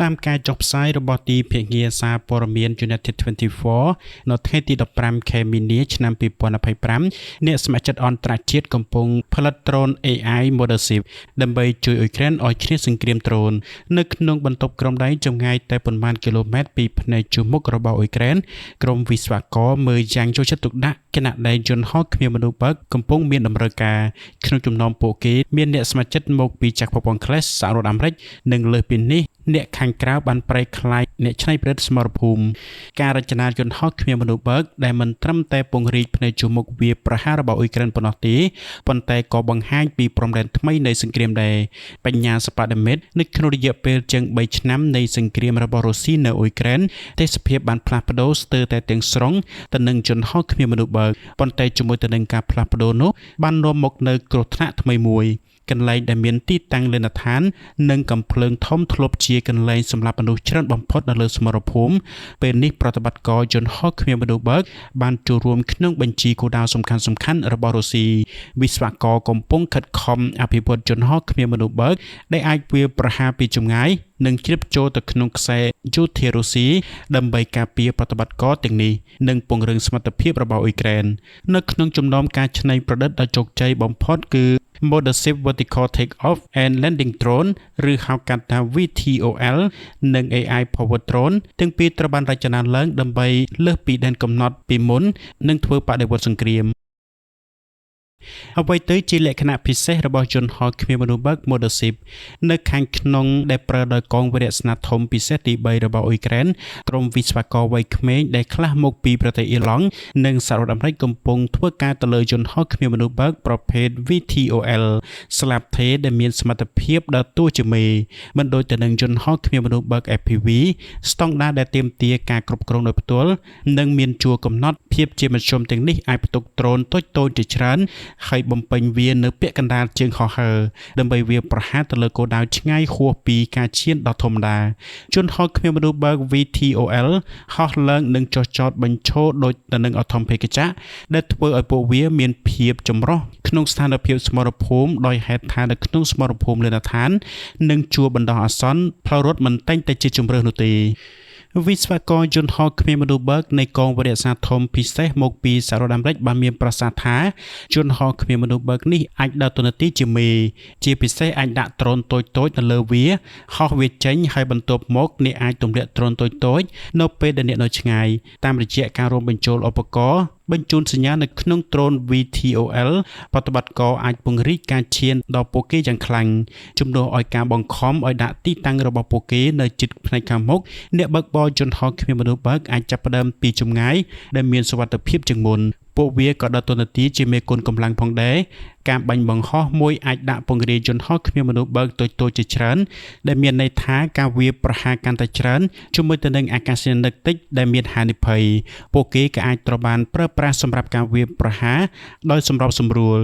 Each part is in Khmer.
តាមការចុះផ្សាយរបស់ទីភ្នាក់ងារសារព័ត៌មាន United 24នៅថ្ងៃទី15ខែមីនាឆ្នាំ2025អ្នកស្ម័គ្រចិត្តអន្តរជាតិកំពុងផលិតដ្រូន AI Mothership ដើម្បីជួយអ៊ុយក្រែនឲ្យឈ្នះសង្គ្រាមដ្រូននៅក្នុងបន្ទប់ក្រុមដៃចម្ងាយតែប៉ុន្មានគីឡូម៉ែត្រពីផ្នែកជួរមុខរបស់អ៊ុយក្រែនក្រុមវិស្វករមើលយ៉ាងយកចិត្តទុកដាក់ខណៈដែលយន្តហោះគ្មានមនុស្សបើកកំពុងមានតម្រូវការក្នុងចំណោមពួកគេមានអ្នកស្ម័គ្រចិត្តមកពីចក្រភពអង់គ្លេសសហរដ្ឋអាមេរិកនិងលើសពីនេះអ្នកខាងក្រៅបានប្រែក្លាយអ្នកច្នៃប្រឌិតសមរភូមិការរចនាយន្តហោះគ្មានមនុស្សបើកដែលមិនត្រឹមតែពង្រីកផ្នែកជួរមុខវាប្រហាររបស់អ៊ុយក្រែនប៉ុណ្ណោះទេប៉ុន្តែក៏បង្ហាញពីព្រំដែនថ្មីនៃសង្គ្រាមដែរបញ្ញាសបដមិត្តនៅក្នុងរយៈពេលជាង3ឆ្នាំនៃសង្គ្រាមរបស់រុស្ស៊ីនៅអ៊ុយក្រែនទេសភាពបានផ្លាស់ប្ដូរស្ទើរតែទាំងស្រុងទៅនឹងយន្តហោះគ្មានមនុស្សបើកប៉ុន្តែជាមួយទៅនឹងការផ្លាស់ប្ដូរនោះបាននាំមកនូវគ្រោះថ្នាក់ថ្មីមួយកន្លែងដែលមានទីតាំងលេណដ្ឋាននិងកំភ្លើងធំធ្លាប់ជាកន្លែងសម្រាប់មនុស្សច្រើនបំផុតនៅលើសមរភូមិពេលនេះប្រតិបត្តិការយន្តហោះគ្មានមនុស្សបើកបានចូលរួមក្នុងបញ្ជីគោលដៅសំខាន់ៗរបស់រុស្ស៊ីវិស្វករកំពុងខិតខំអភិវឌ្ឍយន្តហោះគ្មានមនុស្សបើកដែលអាចវាយប្រហារពីចម្ងាយនិងជ្រាបចូលទៅក្នុងខ្សែយោធារុស្ស៊ីដើម្បីការពារប្រតិបត្តិការទាំងនេះនិងពង្រឹងសមត្ថភាពរបស់អ៊ុយក្រែននៅក្នុងចំណោមការច្នៃប្រឌិតដ៏ជោគជ័យបំផុតគឺ Mothership Vertical Takeoff and Landing Drone ឬហៅកាត់ថា VTOL និង AI Powered Drone ទាំងពីរត្រូវបានរចនាឡើងដើម្បីលើសពីដែនកំណត់ពីមុននិងធ្វើបដិវត្តសង្គ្រាមអ្វីទៅជាលក្ខណៈពិសេសរបស់យន្តហោះគ្មានមនុស្សបើក Mothership នៅខាងក្នុងដែលប្រើដោយកងវរសេនាធំពិសេសទី3របស់អ៊ុយក្រែនក្រុមវិស្វករវ័យក្មេងដែលខ្លះមកពីប្រទេសអ៊ីឡង់និងសហរដ្ឋអាមេរិកកំពុងធ្វើការទៅលើយន្តហោះគ្មានមនុស្សបើកប្រភេទ VTOL ស្លាបថេដែលមានសមត្ថភាពដើរតួជាមេមិនដូចទៅនឹងយន្តហោះគ្មានមនុស្សបើក FPV ស្តង់ដារដែលទាមទារការគ្រប់គ្រងដោយផ្ទាល់និងមានជួរកំណត់ភាពជាមធ្យមទាំងនេះអាចផ្ទុកដ្រូនតូចៗជាច្រើនហើយបំពេញវានៅពាក់កណ្ដាលជើងហោះហើរដើម្បីវាប្រហារទៅលើគោលដៅឆ្ងាយហួសពីការឈានដ៏ធម្មតាជនហោះគ្មានមនុស្សបើក VTOL ហោះឡើងនិងចុះចតបញ្ឈរដូចទៅនឹងអធមភេកចៈដែលធ្វើឲ្យពួកវាមានភាពចម្រុះក្នុងស្ថានភាពសមរភូមិដោយហេតុថានៅក្នុងសមរភូមិលេណដ្ឋាន និងជួរបណ្ដោះអាសន្នផ្លូវរត់មិនតែងតែជាជម្រើសនោះទេវិស្វករយន្តហោះគ្មានមនុស្សបើកនៃកងវរសេនាធំពិសេសមកពីសហរដ្ឋអាមេរិកបានមានប្រសាសន៍ថាយន្តហោះគ្មានមនុស្សបើកនេះអាចដើរតួនាទីជាមេជាពិសេសអាចដាក់ដ្រូនតូចៗនៅលើវាហោះវាចេញហើយបន្ទាប់មកអ្នកអាចទម្លាក់ដ្រូនតូចៗនៅពេលដែលអ្នកនៅឆ្ងាយតាមរយៈការរួមបញ្ចូលឧបករណ៍បញ្ជូនសញ្ញានៅក្នុងដ្រូន VTOL ប្រតិបត្តិការអាចពង្រីកការឈានដល់ពួកគេយ៉ាងខ្លាំងជំនួសឲ្យការបង្ខំឲ្យដាក់ទីតាំងរបស់ពួកគេនៅជិតផ្នែកខាងមុខអ្នកបើកបរយន្តហោះគ្មានមនុស្សបើកអាចចាប់ផ្ដើមពីចម្ងាយដែលមានសុវត្ថិភាពជាងមុនពួកវាក៏ដើរតួនាទីជាមេគុណកម្លាំងផងដែរការបាញ់បង្ហោះមួយអាចដាក់ពង្រាយយន្តហោះគ្មានមនុស្សបើកតូចៗជាច្រើនដែលមានន័យថាការវាយប្រហារកាន់តែច្រើនជាមួយទៅនឹងអាកាសយានិកតិចដែលមានហានិភ័យពួកគេក៏អាចត្រូវបានប្រើប្រាស់សម្រាប់ការវាយប្រហារដោយសម្របសម្រួល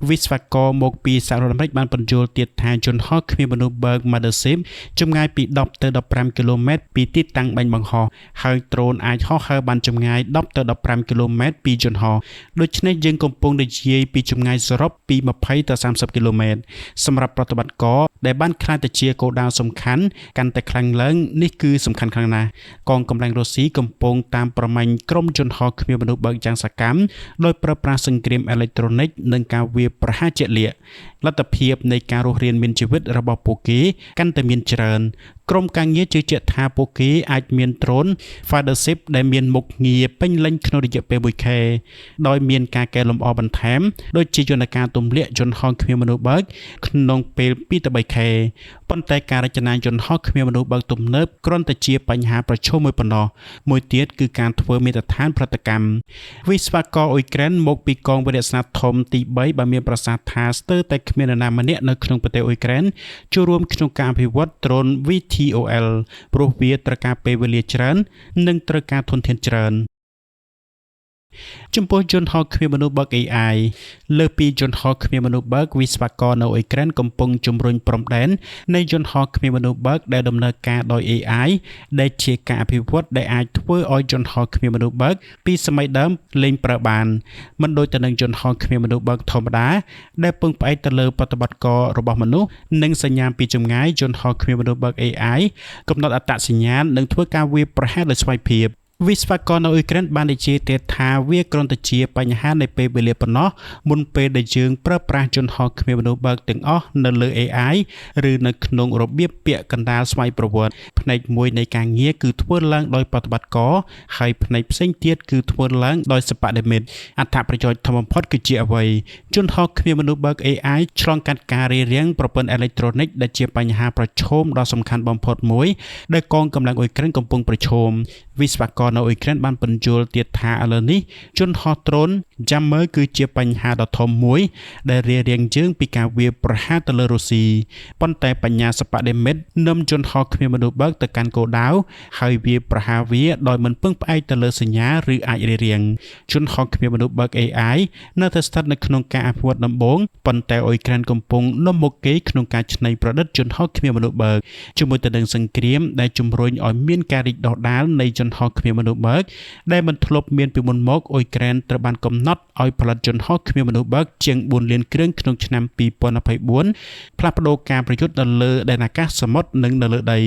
វិស្វករមកពីសហរដ្ឋអាមេរិកបានពន្យល់ទៀតថាយន្តហោះគ្មានមនុស្សបើក Mothership ចម្ងាយពី10ទៅ15គីឡូម៉ែត្រពីទីតាំងបាញ់បង្ហោះហើយដ្រូនអាចហោះហើរបានចម្ងាយ10ទៅ15គីឡូម៉ែត្រពីយន្តហោះដូច្នេះយើងកំពុងនិយាយពីចម្ងាយសរុបពី20ទៅ30គីឡូម៉ែត្រសម្រាប់ប្រតិបត្តិការដែលបានក្លាយទៅជាគោលដៅសំខាន់កាន់តែខ្លាំងឡើងនេះគឺសំខាន់ខ្លាំងណាស់កងកម្លាំងរុស្ស៊ីកំពុងតាមប្រមាញ់ក្រុមយន្តហោះគ្មានមនុស្សបើកយ៉ាងសកម្មដោយប្រើប្រាស់សង្គ្រាមអេឡិចត្រូនិកនិងការវាយប្រហារជាក់លាក់លទ្ធភាពនៃការរស់រានមានជីវិតរបស់ពួកគេកាន់តែមានច្រើនក្រុមការងារជឿជាក់ថាពួកគេអាចមានដ្រូន Mothership ដែលមានមុខងារពេញលេញក្នុងរយៈពេល1ខែដោយមានការកែលម្អបន្ថែមដូចជាយន្តការទម្លាក់យន្តហោះគ្មានមនុស្សបើកក្នុងពេល2ទៅ3ខែប៉ុន្តែការរចនាយន្តហោះគ្មានមនុស្សបើកទំនើបគ្រាន់តែជាបញ្ហាប្រឈមមួយប៉ុណ្ណោះមួយទៀតគឺការធ្វើមាត្រដ្ឋានផលិតកម្មវិស្វករអ៊ុយក្រែនមកពីកងវរសេនាធំទី3បានមានប្រសាសន៍ថាស្ទើរតែគ្មាននរណាម្នាក់នៅក្នុងប្រទេសអ៊ុយក្រែនចូលរួមក្នុងការអភិវឌ្ឍដ្រូន VTOL ព្រោះវាត្រូវការពេលវេលាច្រើន និងត្រូវការធនធានច្រើន។ ចំពោះយន្តហោះគ្មានមនុស្សបើក AI លើសពីយន្តហោះគ្មានមនុស្សបើកវិស្វករនៅអ៊ុយក្រែនកំពុងជំរុញព្រំដែននៃយន្តហោះគ្មានមនុស្សបើកដែលដំណើរការដោយ AI ដែលជាការអភិវឌ្ឍដែលអាចធ្វើឲ្យយន្តហោះគ្មានមនុស្សបើកពីសម័យដើមលែងប្រើបានមិនដូចទៅនឹងយន្តហោះគ្មានមនុស្សបើកធម្មតាដែលពឹងផ្អែកទៅលើប្រតិបត្តិការរបស់មនុស្សនិងសញ្ញាពីចម្ងាយយន្តហោះគ្មានមនុស្សបើក AI កំណត់អត្តសញ្ញាណនិងធ្វើការវាយប្រហារដោយស្វ័យភាពវិស្វករនៅអ៊ុយក្រែនបាននិយាយទៀតថាវាគ្រាន់តែជាបញ្ហានៃពេលវេលាប៉ុណ្ណោះមុនពេលដែលយើងប្រើប្រាស់យន្តហោះគ្មានមនុស្សបើកទាំងអស់នៅលើ AI ឬនៅក្នុងរបៀបពាក់កណ្ដាលស្វ័យប្រវត្តិផ្នែកមួយនៃការងារគឺធ្វើឡើងដោយប្រតិបត្តិការហើយផ្នែកផ្សេងទៀតគឺធ្វើឡើងដោយសិប្បនិម្មិតអត្ថប្រយោជន៍ធំបំផុតគឺជាអ្វីយន្តហោះគ្មានមនុស្សបើក AI ឆ្លងកាត់ការរារាំងប្រព័ន្ធអេឡិចត្រូនិកដែលជាបញ្ហាប្រឈមដ៏សំខាន់បំផុតមួយដែលកងកម្លាំងអ៊ុយក្រែនកំពុងប្រឈមវិស្វករនៅអ៊ុយក្រែនបានពន្យល់ទៀតថាឥឡូវនេះយន្តហោះដ្រូន Jammer គឺជាបញ្ហាដ៏ធំមួយដែលរារាំងយើងពីការវាយប្រហារទៅលើរុស្ស៊ីប៉ុន្តែបញ្ញាសិប្បនិម្មិតនាំយន្តហោះគ្មានមនុស្សបើកទៅកាន់គោលដៅហើយវាយប្រហារវាដោយមិនពឹងផ្អែកទៅលើសញ្ញាឬអាចរារាំងយន្តហោះគ្មានមនុស្សបើក AI នៅតែស្ថិតនៅក្នុងការអភិវឌ្ឍដំបូងប៉ុន្តែអ៊ុយក្រែនកំពុងនាំមុខគេក្នុងការច្នៃប្រឌិតយន្តហោះគ្មានមនុស្សបើកជាមួយទៅនឹងសង្គ្រាមដែលជំរុញឲ្យមានការរីកដុះដាលនៃយន្តហោះគ្មានមនុស្សបើកដែលមិនធ្លាប់មានពីមុនមកអ៊ុយក្រែនត្រូវបានកំណត់ឲ្យផលិតយន្តហោះគ្មានមនុស្សបើកជាង4លានគ្រឿងក្នុងឆ្នាំ2024ផ្លាស់ប្ដូរការប្រយុទ្ធនៅលើដែនអាកាសសមុទ្រនិងនៅលើដី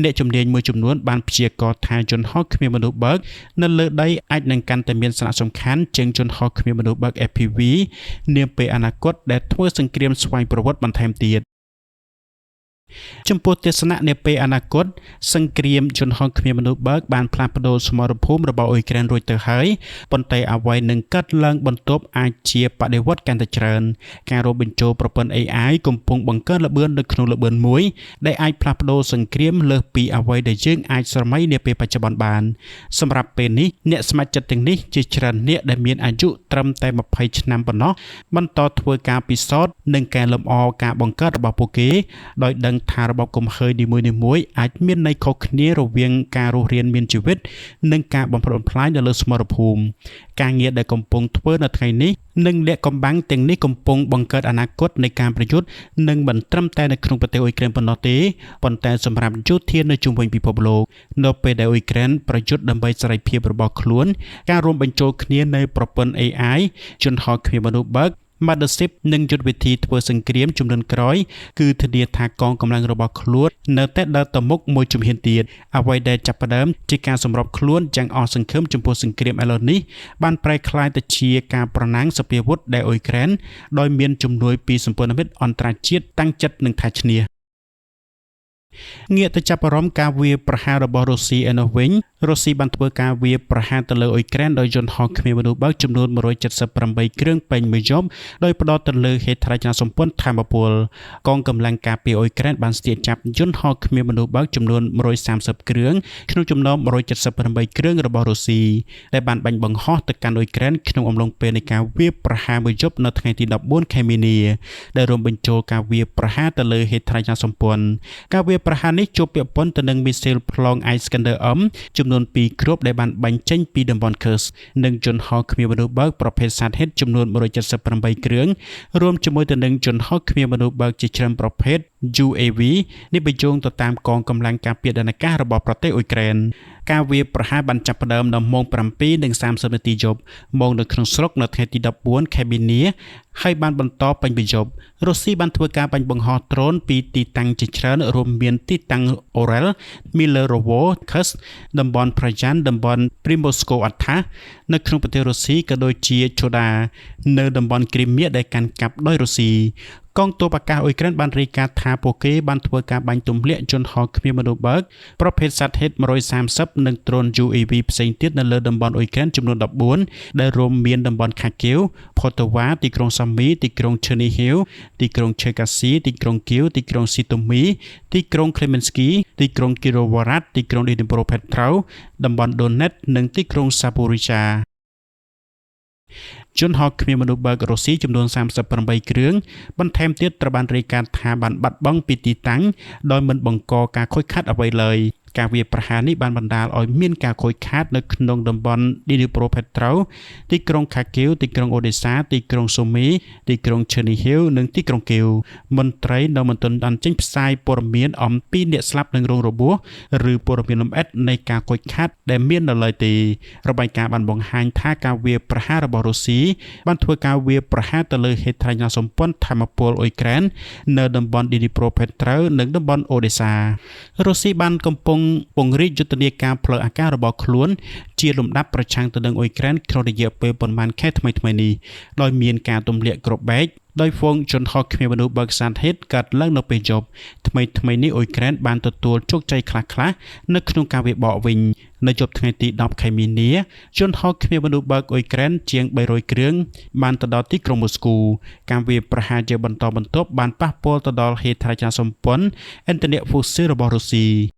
អ្នកជំនាញមួយចំនួនបានព្យាករណ៍ថាយន្តហោះគ្មានមនុស្សបើកនៅលើដីអាចនឹងកាន់តែមានសារៈសំខាន់ជាងយន្តហោះគ្មានមនុស្សបើក FPV នាពេលអនាគតដែលធ្វើសង្គ្រាមស្វ័យប្រវត្តិបន្ថែមទៀតចំពោះទស្សនៈនាពេលអនាគតសង្គ្រាមយន្តហោះគ្មានមនុស្សបើកបានផ្លាស់ប្ដូរសមរភូមិរបស់អ៊ុយក្រែនរួចទៅហើយប៉ុន្តែអ្វីនឹងកើតឡើងបន្ទាប់អាចជាបដិវត្តកាន់តែច្រើនការរួមបញ្ចូលប្រព័ន្ធ AI កំពុងបង្កើនល្បឿននៅក្នុងល្បឿនមួយដែលអាចផ្លាស់ប្ដូរសង្គ្រាមលើសពីអ្វីដែលយើងអាចស្រមៃនាពេលបច្ចុប្បន្នបានសម្រាប់ពេលនេះអ្នកស្ម័គ្រចិត្តទាំងនេះជាច្រើនអ្នកដែលមានអាយុត្រឹមតែ20ឆ្នាំប៉ុណ្ណោះបន្តធ្វើការពិសោធន៍និងកែលម្អការបង្កើតរបស់ពួកគេដោយដឹងថារបបកំហើញនីមួយៗអាចមានន័យខុសគ្នារវាងការរស់រានមានជីវិតនិងការបំផ្លិចបំផ្លាញនៅលើសមរភូមិការងារដែលកំពុងធ្វើនៅថ្ងៃនេះនិងលាក់កំបាំងទាំងនេះកំពុងបង្កើតអនាគតនៃការប្រយុទ្ធនិងមិនត្រឹមតែនៅក្នុងប្រទេសអ៊ុយក្រែនប៉ុណ្ណោះទេប៉ុន្តែសម្រាប់យោធានៅជុំវិញពិភពលោកនៅពេលដែលអ៊ុយក្រែនប្រយុទ្ធដើម្បីសេរីភាពរបស់ខ្លួនការរួមបញ្ចូលគ្នានៃប្រព័ន្ធ AI យន្តហោះគ្មានមនុស្សបើក Mothership និងយុទ្ធវិធីធ្វើសង្គ្រាមជំនាន់ក្រោយគឺធានាថាកងកម្លាំងរបស់ខ្លួននៅតែដើរទៅមុខមួយជំហានទៀតអ្វីដែលចាប់ផ្ដើមជាការសម្របខ្លួនយ៉ាងអស់សង្ឃឹមចំពោះសង្គ្រាមឥឡូវនេះបានប្រែក្លាយទៅជាការប្រណាំងសព្វាវុធដែលអ៊ុយក្រែនដោយមានជំនួយពីសម្ព័ន្ធមិត្តអន្តរជាតិតាំងចិត្តនឹងថាឈ្នះងាកទៅចាប់អារម្មណ៍ការវាយប្រហាររបស់រុស្ស៊ីឯនោះវិញរុស្ស៊ីបានធ្វើការវាយប្រហារទៅលើអ៊ុយក្រែនដោយយន្តហោះគ្មានមនុស្សបើកចំនួន178គ្រឿងពេញមួយយប់ដោយផ្ដោតទៅលើហេដ្ឋារចនាសម្ព័ន្ធធម្មពលកងកម្លាំងការពារអ៊ុយក្រែនបានស្ទាក់ចាប់យន្តហោះគ្មានមនុស្សបើកចំនួន130គ្រឿងក្នុងចំណោម178គ្រឿងរបស់រុស្ស៊ីដែលបានបាញ់បង្ហោះទៅកាន់អ៊ុយក្រែនក្នុងអំឡុងពេលនៃការវាយប្រហារមួយយប់នៅថ្ងៃទី14ខែមីនាដែលរួមបញ្ចូលការវាយប្រហារទៅលើហេដ្ឋារចនាសម្ព័ន្ធការវាយប្រហារនេះជាប់ពាក់ព័ន្ធទៅនឹងមីស៊ីលប្លង់ Iskander M ចំនួន2គ្រាប់ដែលបានបាញ់ចេញពីតំបន់ Kursk និងយន្តហោះគ្មានមនុស្សបើកប្រភេទ Shahed ចំនួន178គ្រឿងរួមជាមួយទៅនឹងយន្តហោះគ្មានមនុស្សបើកជាច្រើនប្រភេទ UAV នេះបញ្ជូនទៅតាមកងកម្លាំងការពារដែនអាកាសរបស់ប្រទេសអ៊ុយក្រែនការវាយប្រហារបានចាប់ផ្ដើមដល់ម៉ោង7:30នាទីយប់ម៉ោងនៅក្នុងស្រុកនៅថ្ងៃទី14ខែមីនាហើយបានបន្តពេញមួយយប់រុស្ស៊ីបានធ្វើការបាញ់បង្ហោះដ្រូនពីទីតាំងជាច្រើនរួមមានទីតាំងអូរ៉ែល Millerovo Kursk តំបន់ Bryansk តំបន់ Primorsko Atta នៅក្នុងប្រទេសរុស្ស៊ីក៏ដូចជា Choda នៅតំបន់គ្រីមៀដែលកាន់កាប់ដោយរុស្ស៊ីកងទ័ពអាកាសអ៊ុយក្រែនបានរាយការណ៍ថាពួកគេបានធ្វើការបាញ់ទម្លាក់យន្តហោះគ្មានមនុស្សបើកប្រភេទ Shahed 130និងដ្រូន UAV ផ្សេងទៀតនៅលើតំបន់អ៊ុយក្រែនចំនួន14ដែលរួមមានតំបន់ខាគៀវផូតូវ៉ាទីក្រុងសាមីទីក្រុងឈឺនីហ៊ីវទីក្រុងឆេកាស៊ីទីក្រុងគៀវទីក្រុងស៊ីតូមីទីក្រុងក្លេមិនស្គីទីក្រុងគីរ៉ូវ៉ារ៉ាត់ទីក្រុងឌីនីប្រូផេត្រូតំបន់ដូណេតនិងទីក្រុងសាពូរីចាយន្តហោះគ្មានមនុស្សបើករុស្ស៊ីចំនួន38គ្រឿងបន្ថែមទៀតត្រូវបានរាយការណ៍ថាបានបាត់បង់ពីទីតាំងដោយមិនបង្កការខូចខាតអ្វីឡើយ ការវាយប្រហារនេះបានបណ្ដាលឲ្យមានការខូចខាតនៅក្នុងតំបន់ Dnipropetrovsk ទីក្រុង Kharkiv ទីក្រុងអូដេសាទីក្រុងសូមីទីក្រុង Chernihiv និងទីក្រុងគៀវមន្ត្រីនៅមិនទាន់បានចេញផ្សាយព័ត៌មានអំពីអ្នកស្លាប់និងរងរបួសឬព័ត៌មានលម្អិតនៃការខូចខាតដែលមាននៅឡើយទេរបាយការណ៍បានបង្ហាញថាការវាយប្រហាររបស់រុស្ស៊ីបានធ្វើការវាយប្រហារទៅលើហេដ្ឋារចនាសម្ព័ន្ធថាមពលអ៊ុយក្រែននៅតំបន់ Dnipropetrovsk និងតំបន់អូដេសារុស្ស៊ីបានកំពុងពង្រីកយុទ្ធនាការផ្លូវអាកាសរបស់ខ្លួនជាលំដាប់ប្រឆាំងទៅនឹងអ៊ុយក្រែនក្នុងរយៈពេលប៉ុន្មានខែថ្មីៗនេះដោយមានការទម្លាក់គ្រាប់បែកដោយហ្វូងយន្តហោះគ្មានមនុស្សបើកសានហេតុកើតឡើងនៅពេលយប់ថ្មីថ្មីនេះអ៊ុយក្រែនបានទទួលជោគជ័យខ្លះៗនៅក្នុងការវាយបកវិញនៅយប់ថ្ងៃទី10ខែមីនាយន្តហោះគ្មានមនុស្សបើកអ៊ុយក្រែនជាង300គ្រឿងបានទៅដល់ទីក្រុងមូស្គូការវាយប្រហារជាបន្តបន្ទាប់បានប៉ះពាល់ទៅដល់ហេដ្ឋារចនាសម្ព័ន្ធឥន្ធនៈហ្វូស៊ីលរបស់រុស្ស៊ី។